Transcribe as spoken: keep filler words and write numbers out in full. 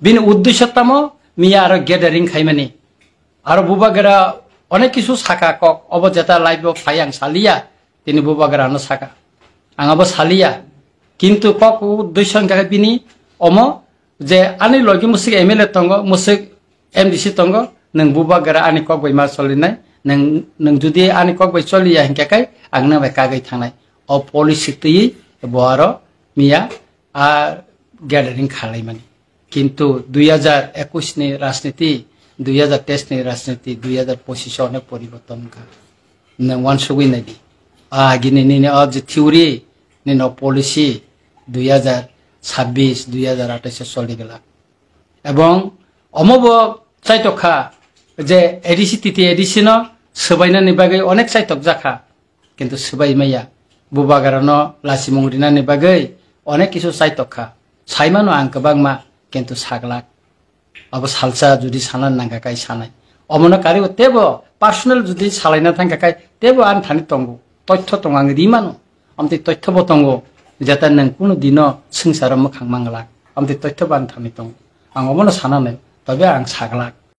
Bini uddesho tamo miya aro gathering khaimani. Aro bubagra onek kisu saka kok, obo jeta live o phai ang saliya, tini bubagra no saka. Ang abo saliya. Kintu kok uddesho hingkha khe bini omo je ani logi musik M L A tongo, musik M D C tongo, nwng bubagra ani kok bai ma solinai, nwng, nwng judi ani kok bai choliya hingkha khe ang nang bai kagwi thangnai. O policy twi bo aro miya a gathering khalaimani. Kintu dui hajar ekush ni rajniti, dui hajar teis ni rajniti, dui hajar pochish o onek poriborton wngkha. Nwng wansugwi naidi. Agini nini o je theory, nini o policy dui hajar chabbish, dui hajar atais o choli glak. Ebong omo bo chaitok kha je A D C titi A D C no swbainani bagwi onek chaitok jakha. Kintu swbai maya. Bubagra no lachimung rinani bagwi onek kisu chaitok kha. Saimano ang kwbangma, kintu saglak. Abo salsa judi sana nangkha kai sanai. Omono karibo tebo personal judi salaina thangkha kai tebo ani thani tongo. Toitho tongo ang ri mano. Amtwi toitho bo tongo. Jeta nwng kunu dino swngcharo mwkhang manglak. Amtwi toitho bo ani thani tongo. Ang omono sana nai. Tobe ang saglak.